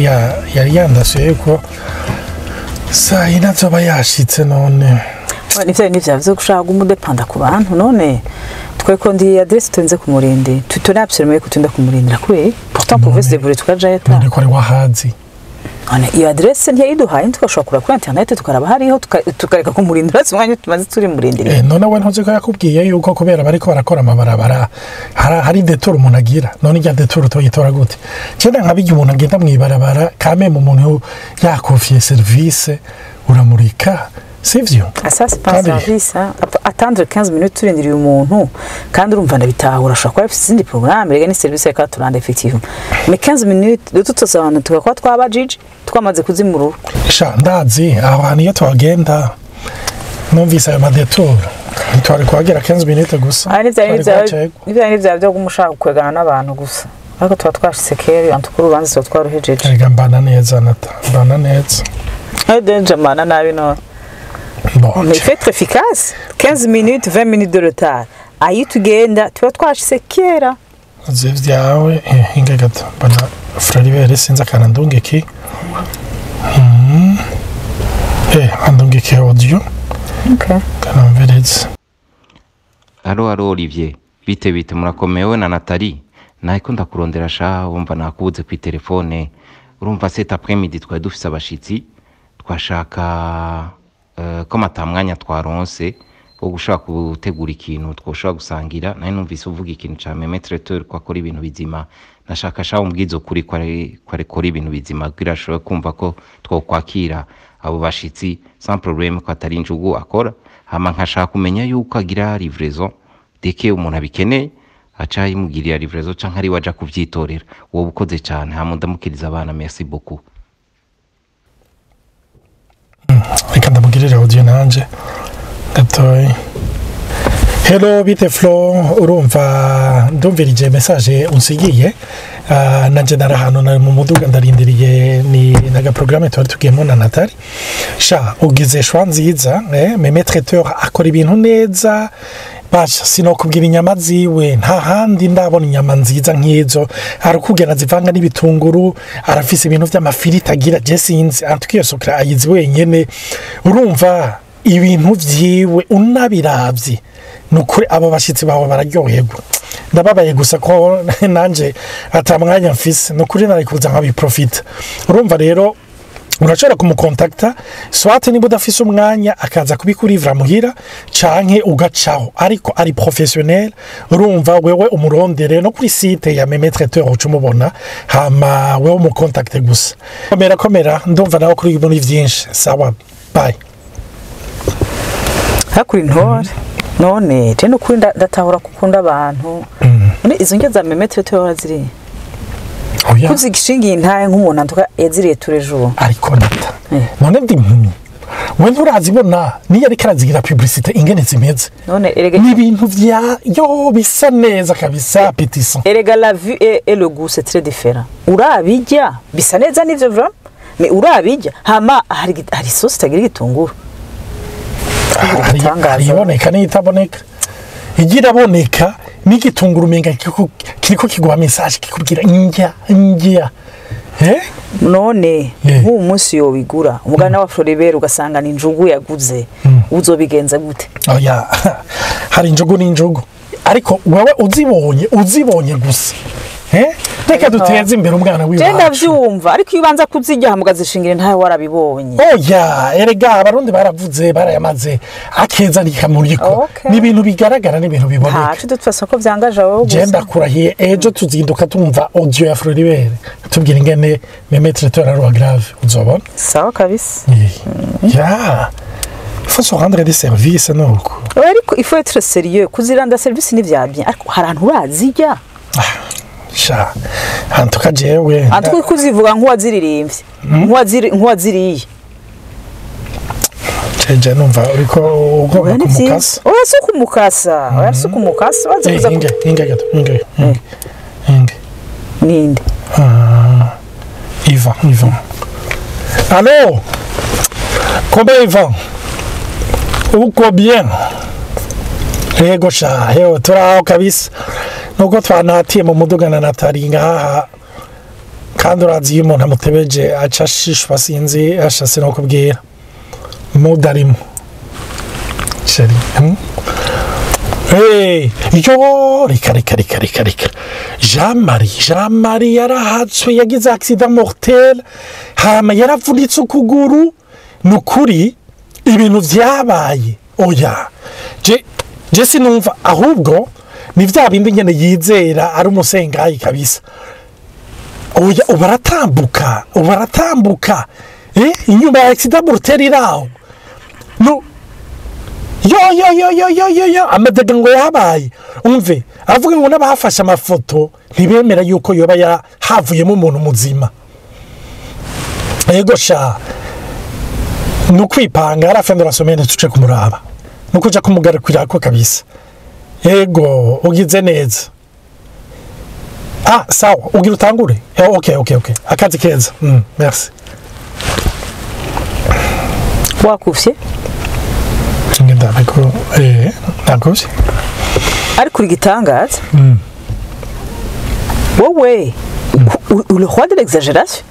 Yari yandasuye yuko saa yine azoba yashitse none. Nivyo vyo gushaka umudepanda ku bantu none tweko ndi adresse turenze kumurindi tutone absolument ko tunda kumurindira kwe pourtant pouvait se débrouiller tukajayo ta None ko ari wahazi? None iyo adresse ntiyayiduhaye, tukashobora kuri internet tukaraba hariho, tukareka kumurindira si umwanya tumaze turi murindiriye. None we ntuzi ko yakubwiye yuko kubera bariko barakora amabarabara hari détour umuntu agira? None irya détour toyitora gute? Cenda nka bijya umuntu agenda mw'ibarabara kame mu muntu yakofiye service uramurika, sivyo? Ah, ça c'est pas un service hein. Attendre 15 minutes turindiriye umuntu, kandi urumva ndabitahura, ashobora kuba afite izindi programme, rega ni service reka turande effectivement, mais 15 minutes de toute façon tugakuba twabajije twamaze kuzimurura. Sha, ndazi aho hantu iyo tuhagenda numvise ayo ma détours ntitwari kuhagera 15 minutes gusa. Ah, Twari kuhacerwa. Nivyo byo gumushaka kwegana n'abantu gusa, ariko tuba twashitse kera antukuru urubanza tuba twaruhejeje. Erega mbana neza, Nata, mbana neza. Denje mana nabi none. Bon. Mais il faut être efficace. 15 minutes, 20 minutes de retard. Ayo tugenda tuba twashitse kera. Uzi ivyawe. Hinga gato, mbona Fraribere sinzi akantu andungiki. Andungiki audio. Okay. Kanamvereze. Allô, allô, Olivier. Bite bite, murakomeye na Nathalie? Nariko ndakurondera sha, wumva nakubuze kuri telefone. Urumva cet après-midi twari dufise abashitsi, twashaka ko ata mwanya twaronse wo gushaka gutegura ikintu twoshobora gusangira. Nari numvise uvuga ikintu ca Meme Traiteur ko akora ibintu bizima. Nashaka sha umbwize ukuri ko akora ibintu bizima kugira ashobore kumva ko twokwakira abo bashitsi sans problème, ko atari injugu akora. Hama nkashaka kumenya yuko agira livraison dès que umuntu abikeneye, aca yimugirira livraison canke ari we aja kuvyitorera. Wowe ukoze cane, hama ndamukiriza abana, merci beaucoup. Reka ndamugirire audio nanje gatoyi. Hello, bite Flo? Urumva ndumvirije message unsigiye. Nanje nari ahantu, nari mu muduga ndarindiriye, ni naga programme twari tugiyemo na Natali. Sha, ugize choix nziza. Meme Traiteur akora ibintu neza. Basha, sinokubwira inyama ziwe, nta handi ndabona inyama nziza nk'izo. Arakugena zivanga n'ibitunguru, arafise ibintu vy'amafiriti agira, je sinzi antuka iyo secret ayizi wenyene. Urumva ibintu vyiwe unabiravye, nukuri abo bashitsi bawe bararyoherwa. Ndababaye gusa ko nanje ata mwanya mfise, nukuri nari kuza nkabiprofita. Urumva rero urashobora kumukontakta, soit niba udafise umwanya akaza kubikurivra muhira canke ugacaho, ariko ari professionnel. Urumva wewe umurondere no kuri site ya Meme Traiteur uca umubona, hama wewe umukontakte gusa. Komera komera, ndumva nawe kuri muri vyinshi. Sawa, bye. Hakuri intore none je nukuri ndatahura gukunda abantu. None izo ndya za Meme Traiteur ziri Oya. kuzigishingiye intahe nk'umuntu antuka yaziriye tous les jours. Ariko Nata, none ndi impumyi? We nturazibona niyo ariko arazigira publicité ingene zimeze? None erega Ni ibintu vya yo bisa neza kabisa, appétissant. Erega la vue et le goût, c'est très différent. Urabijya bisa neza nivyo vraiment, mais urabijya hama hari isosi itagira igitunguru. Igitangaza. Hari iboneka n'iyitaboneka. Ijya iraboneka n'igitunguru, umenga kiriko kiguha message kikubwira ndya ndya. None nk'uwu munsi yobigura umugana wa Floribert ugasanga ni injugu yaguze, uzobigenza gute? Oya, hari injugu n'injugu, ariko wewe uzibonye gusa. Reka duteze imbere umwana Je w'iwacu. ndavyumva, ariko iyo ubanza kuzirya hama ukazishingira ntawe warabibonye. Oya, erega Abarundi baravuze barayamaze, akeza nikamuriko. Ni ibintu bigaragara, ni ibintu biboneka. Ntaco dutfasa ko vyangaje wowe Je gusa. ndakurahiye, ejo tuzinduka tumva audio ya Floribert tubwira ingene Meme Traiteur ari grave, uzobona. Sawa kabisa. Ya, il faut se rendre des services nuko. Oya, ariko il faut être sérieux, kuziranda service ni vya bien, ariko hari ahantu urazirya. Sha, en tout cas jewe Antuko kuzivuga nk'uwaziririmbye, nk'uwaziriye. Jeje numva uriko ugomba Oya, ni vyiza. kumukasa. Oya, si ukumukasa, oya, si ukumukasa waza kuza. Hinge hinge gato, hinge hinge hinge. Ninde? Ivan, Ivan. Allô? Comment Ivan? Uko bien? Yego sha, hewe turaho kabisa. Nuko twanatiye mu muduga na Natali ngaha. Kandi urazi iyo umuntu amutebeje aca ashishwa, sinzi ashase no kubwira mudarimo chéri. Hey, yo, reka reka reka reka reka. Jean Marie yarahatswe, yagize accident mortel, hama yaravunitse ukuguru. Ni ukuri ibintu vyabaye, oya, je sinumva. Ahubwo ni vya bindi nyene yizera ari umusengayi kabisa. Oya, ubu aratambuka, ubu aratambuka, inyuma ya accident mortel iraho no. Yo yo yo yo yo yo yo, amadega ngo yabaye. Umve, avuga ngo n'abafashe amafoto ntibemera yuko yoba yahavuyemo umuntu muzima. Yego sha, ni ukwipanga à la fin de la semaine tuce kumuraba, ni ukuja kumugarukirako kabisa. Yego, ugize neza. Ah, sawa, ugira utangure. Ok, akazi keza. Merci. Wakufye. Ngenda ko nakufye. Ariko uri igitangaza wowe, le roi de l'exagération.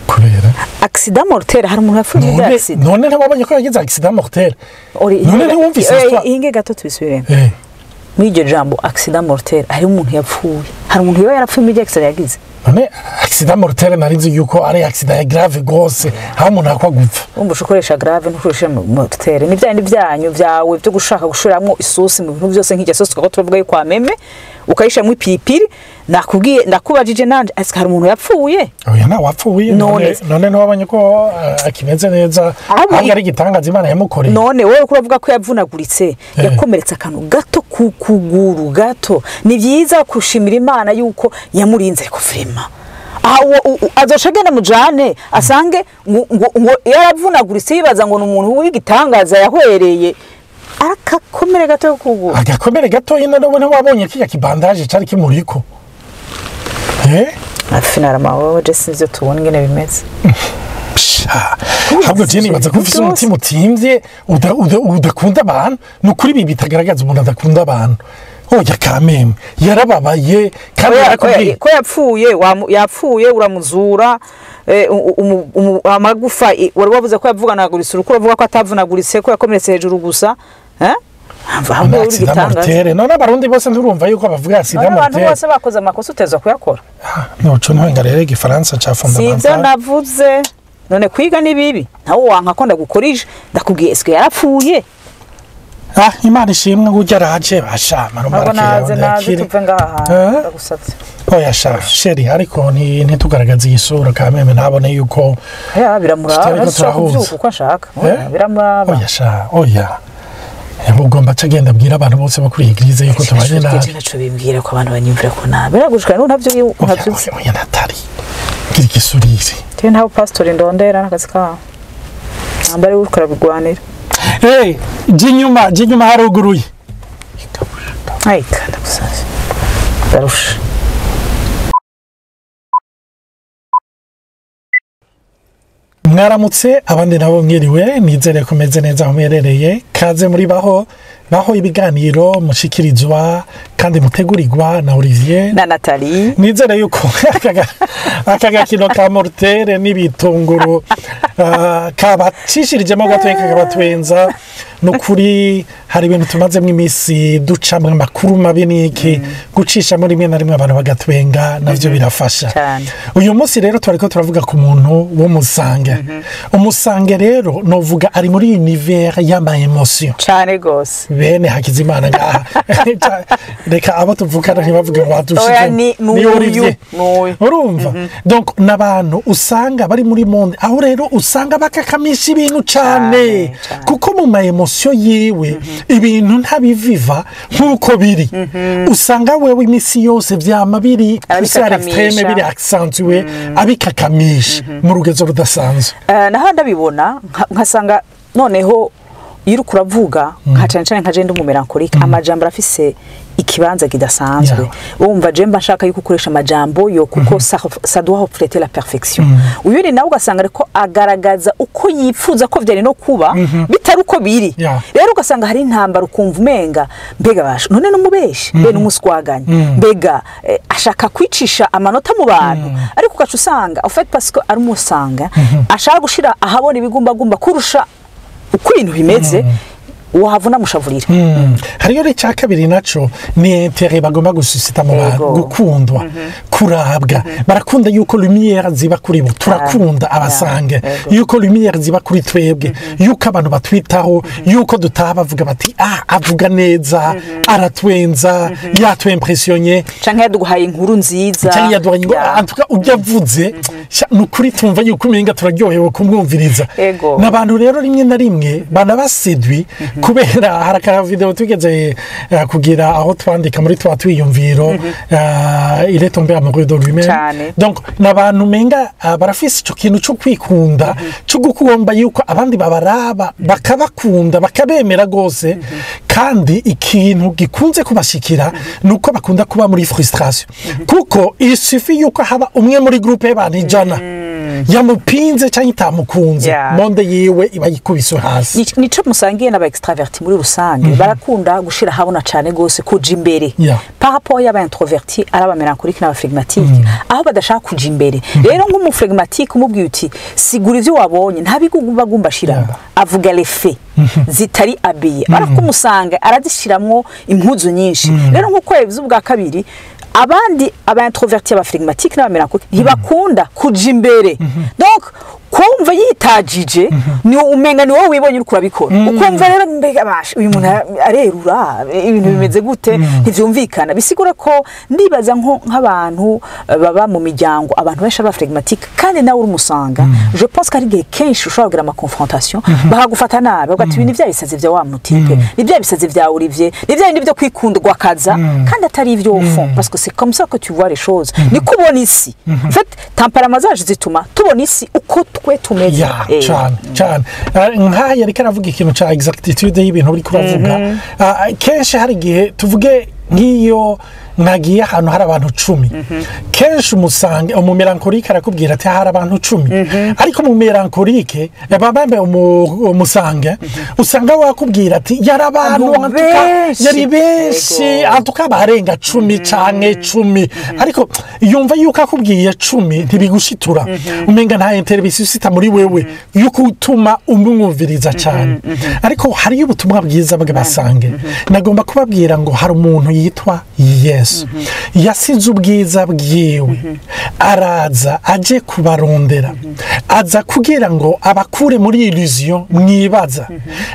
Kubera? Accident mortel, hari umuntu yapfuye muri None accident? None ntiwabonye ko yagize accident mortel? None ntiwumvise histoire? Inge gato tubisubiremo. Muri iryo jambo accident mortel hari umuntu yapfuye, hari umuntu yoba yarapfuye muri iryo accident yagize? None accident mortel nari nzi yuko ari accident ya grave gose, aho umuntu akwa gupfa. Wumva ukoresha grave, ntukoresha mortel. Ni bya byanyu byawe byo gushaka gushiramo isosi mu bintu byose, nk'irya sosi twako turavuga yo kwa meme ukayishiramo ipiripiri. Nakubwiye, ndakubajije nanje, ese hari umuntu yapfuye? Oya, nta wapfuye. None- None ntiwabonye ko akimeze neza? Ahubwo ahubwo ari igitangaza Imana yamukoreye. None wowe ko uravuga ko yavunaguritse, yakomeretse akantu gato ku kuguru gato, ni byiza gushimira Imana yuko yamurinze. Ariko vraiment, aha azoca agenda mujane asange ngo yaravunaguritse, yibaza ngo ni umuntu w'igitangaza yahwereye arakakomere gato ku kuguru. Agakomere gatoya. None ntiwabonye kirya kibandaje cari kimuriko? Finalement wowe je sinzi ivyo tubona ingene bimeze. Psha, ahubwo je nibaza ko ufise umutima utimvye, udakunda abantu. Ni ukuri ibi bitagaragaza umuntu adakunda abantu. Oya, kameme yarababaye kandi Oya, yarakubwiye. Oya, ko yapfuye, yapfuye uramuzura, amagufa wari wavuze ko yavunaguritse, uriko uravuga ko atavunaguritse, ko yakomeretse hejuru gusa, eh? Ahubwo uri Accident igitangaza. mortel, none abarundi bose nturumva yuko bavuga accident None abantu mortel? bose bakoze amakosa utezwa kuyakora. Noco ntwenga rero, igifaransa ca Si ivyo fondamental. navuze. None kwiga ni bibi? Ntawe wanka ko ndagukorije, ndakubwiye eske yarapfuye? Ah, Imana ishimwe ngo ujya araje basha. Ntabwo naze, naze tuve ngaha hantu. Eh? Ndagusavye. Oya sha chéri, ariko ntitugaragaze iyi sura kameme, ntabone yuko Ya, biramuraba. tutariko Ntashobora turahuza. kuvyuka uko ashaka. Eh? Biramuraba. Oya sha, oya, ugomba aca agenda abwira abantu bose bo kuri église yuko tubanye nabi. Naco bimbwira ko abantu banyumvira ko nabi biragushika n'ubu ntavyo. Oya. Ntavyo. Oya, oya, Natali, gira igisurire. Tewe ntawe pasitori ndondera n'akazi kawe, namba ari uriko arabigwanira. Hey, jya inyuma, jya inyuma, haruguruye. Ayika, ndagusavye, ndarusha. Mwaramutse, abandi nabo mwiriwe. Nizere ko meze neza aho muherereye. Kaze muri Baho Baho, ibiganiro mushikirizwa kandi mutegurirwa na Olivier Na Nathalie. Nizere yuko aka gakino ka mortel n'ibitunguru kabacishirijemo gatoya kakabatwenza. Ni ukuri hari ibintu tumazemo iminsi ducamwo, amakuru mabi n'iki, gucishamo rimwe na rimwe abantu bagatwenga navyo birafasha. Cyane. Uyu munsi rero turariko turavuga ku muntu w'umusanguin. Umusanguin rero novuga ari muri univers y'ama émotions. Cyane rwose. Bene Hakizimana ngaha, reka abo tuvukana ntibavuge ngo Oya, wadushizemo. ni Ni Olivier. n'uyu. Urumva, donc n'abantu usanga bari muri monde aho rero usanga bakakamisha ibintu cane. Cane, cane. Kuko mu ma émotions yiwe ibintu ntabiviva nk'uko biri. Usanga wewe iminsi yose vyama biri poussé à l'extrême, Abikakamisha. biri accentué, abikakamisha mu rugezo rudasanzwe. Naho ndabibona nkasanga noneho iyo uriko uravuga nka cane cane nka je ndi umumélancolique, amajambo arafise Ikibanza kidasanzwe. Wumva je mba nshaka yuko ukoresha amajambo yo kuko ça doit refléter la perfection. Uyuri nawe ugasanga ariko agaragaza uko yipfuza ko vyari no kuba, bitari uko biri. Rero ugasanga hari intambara, ukumva umenga mbega basha none n'umubeshi, mbe n'umuswaganya, mbega ashaka kwicisha amanota mu bantu. Ariko ugaca usanga en fait parce que ari umusanga ashaka gushira ahabona ibigumbagumba kurusha uko ibintu bimeze, wahavuna mushavurira. Hariyo rero icya kabiri, naco ni intérêt bagomba gususciter mu bantu, gukundwa, kurabwa. Barakunda yuko lumière ziba kuri bo. Turakunda abasange yuko lumière ziba kuri twebwe, yuko abantu batwitaho, yuko dutaha bavuga bati: "Ah, avuga neza, aratwenza, yatwimpressionné." Canke yaduhaye inkuru nziza. Cyangwa yaduhaye ngo antuka ujya avuze sha, ni ukuri tumva yuko umenga turaryohewe kumwumviriza. N'abantu rero rimwe na rimwe banabaséduit, kubera hari aka vidéo tugeze kugira aho twandika muri twa twiyumviro, il est tombé amoureux de lui-même. Donc ni abantu umenga barafise ico kintu cyo kwikunda, cyo gukunda yuko abandi babaraba, bakabakunda, bakabemera rwose. Kandi ikintu gikunze kubashikira ni uko bakunda kuba muri frustration, kuko il suffit yuko haba umwe muri groupe y'abantu 100 yamupinze cyangwa itamukunze, monde yiwe iba yikubise hasi. Nico musangiye n'aba extraverti muri rusange, barakunda gushira habona cane gose, kuja imbere par rapport y'aba introverti, ari aba mélancolique n'aba phlegmatique, aho badashaka kuja imbere. Rero nk'umu phlegmatique umubwiye uti: "Sigura ivyo wabonye", ntabigumbagumba ashiramo, avuga les faits zitari habillés, ariko umusanga arazishiramwo impuzu nyinshi. Rero nk'uko yabivuze ubwa kabiri, abandi aba introverti, aba phlegmatique n'aba mélancolique ntibakunda kuja imbere. Donc kumva yitajije ni umenga ni wowe wibonye uriko urabikora, ukumva rero mbega basha uyu muntu arerura ibintu bimeze gute, ntivyumvikana. Bisigura ko ndibaza nko nk'abantu baba mu miryango, abantu benshi ari phlegmatique kandi nawe uri umusanga, je pense ko ari igihe kenshi ushobora kugira ama confrontation, bakagufata nabi, bavuga ati: "Ibi ni bya bisazi vya wa mutype, ni bya bisazi vya Olivier, ni bya bindi byo kwikundwa kaza", kandi atari ivyo au fond, parce que c'est comme ça que tu vois les choses, niko ubona isi. En fait, tempérament zacu zituma tubona isi uko twe tumeze. Ya, cyane cyane. Nk'aha yariko aravuga ikintu cya exactitude y'ibintu uri kuravuga. Kenshi hari igihe, tuvuge nk'iyo mwagiye ahantu hari abantu 10, kenshi umusanga umumélancolique arakubwira ati: "Hari abantu 10", ariko umumélancolique bambaye umusange usanga wakubwira ati: "Yari abantu Abantu en tout cas, benshi. yari benshi, en tout cas barenga 10 canke 10", ariko yumva yuko akubwiye 10 ntibigushitura, umenga nta intérêt bisuscita muri wewe yuko utuma umwumviriza cyane. Ariko hariyo ubutumwa bwiza bw'abasange nagomba kubabwira, ngo hari umuntu yitwa Yesu, yasize ubwiza bwiwe, araza aje kubarondera, aza kugira ngo abakure muri illusion mwibaza.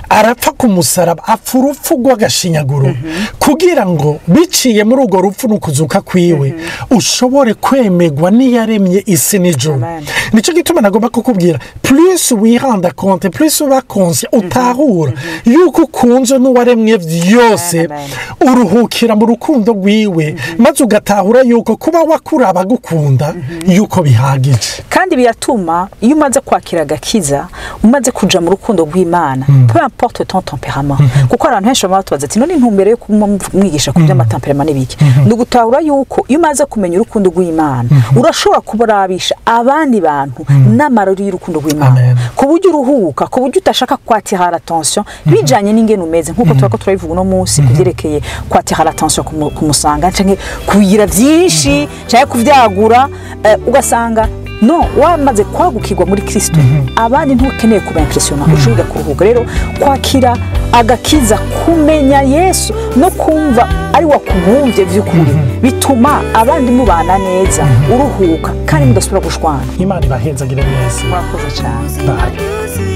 Arapfa ku musaraba, apfa urupfu rw'agashinyaguro, kugira ngo biciye muri urwo rupfu n'ukuzuka kwiwe ushobore kwemerwa n'iyaremye isi n'ijuru. Amen. Nicyo gituma nagomba kukubwira, plus wirenda compte, plus uba conscient, utahura yuko ukunzwe n'uwaremye byose, Amen. uruhukira mu rukundo rwiwe, maze ugatahura yuko kuba wakura abagukunda yuko bihagije. Kandi biratuma iyo umaze kwakira agakiza, umaze kuja mu rukundo rw'Imana, peu importe ton tempérament, kuko abantu benshi baba batubaza ati: "None intumbero yo kuba mwigisha ku by'amatempérament n'ibiki?" Ni ugutahura yuko iyo umaze kumenya urukundo rw'Imana, urashobora kubarabisha abandi bantu n'amarori y'urukundo rw'Imana, Amen. ku buryo uruhuka, ku buryo udashaka kwatira l'attention bijanye n'ingene umeze, nk'uko tuba ko turabivuga uno munsi ku byerekeye kwatira l'attention kumusanga canke kubigira byinshi canke kuvyagura, ugasanga no wamaze kwagukirwa muri Kristo, abandi ntukeneye kuba impressionna, ushobora kuruhuka. Rero kwakira agakiza, kumenya Yesu no kumva ari wakubumvye vy'ukuri, bituma abandi mubana neza, uruhuka kandi mudasubira gushwana. Imana ibahezagire neza. Murakoze cyane. Bye.